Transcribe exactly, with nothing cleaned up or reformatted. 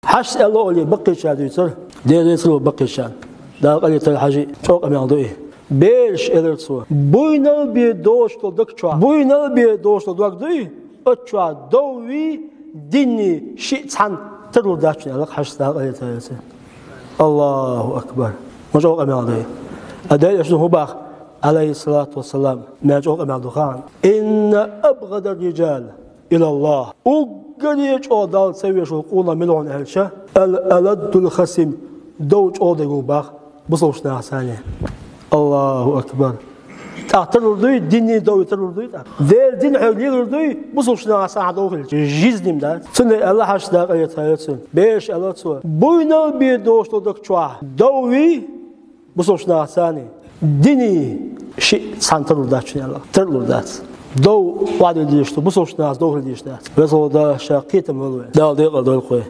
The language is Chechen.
Хьашт аьлла олий баккхийчар дуьйцура. Дера деза цо баккхийчарна. Дала къахетам хьажий, чӀогӀа къамаьл ду и. Бераш, элира цо, буйнал бе дошуш долу даг чохь, буйнал бе дошуш долу дог дуй, оцу чохь доввий, динний шиъ цхьаьна тарлур дац шуна аьлла хьашт, Дала къахетам хьажий. Аллаху акбар. Ма чӀогӀа къамаьл ду и. А Делан Элчано хӀун боху, алейхиссалату вассалам, ма чӀогӀа къамаьл ду хаан. Инна абгӀадар-риджал илаллах. Уггаре чӀогӀа Далла ца везаш волу къонах мила ву аьлча, ал-аладдул хасим, дов чӀогӀа дерг ву боху бусалба нахаца. Аллаху акбар. ТӀаккха тарлур дуй, динний дов тарлур дуй тӀаккха. Делан дин хьоьга лелор дуй, бусалба нахаца хьан дов хилча. Жизнь-м дац. Цундела аьлла хьашт, Дала къахетам хьажий цунна. Бераш, аьлла цо, буйнал бе дошуш долу даг чохь доввий, бусалба нахаца, динний шиъ цхьаьна тарлур дац шуна аьлла. Тарлур дац. Дов охьадилла дезаш ду, бусалба нахаца дов хила дезаш дац. Веза волу Дала Ша кхетам лойла вайн. Дала декъал дойла вай.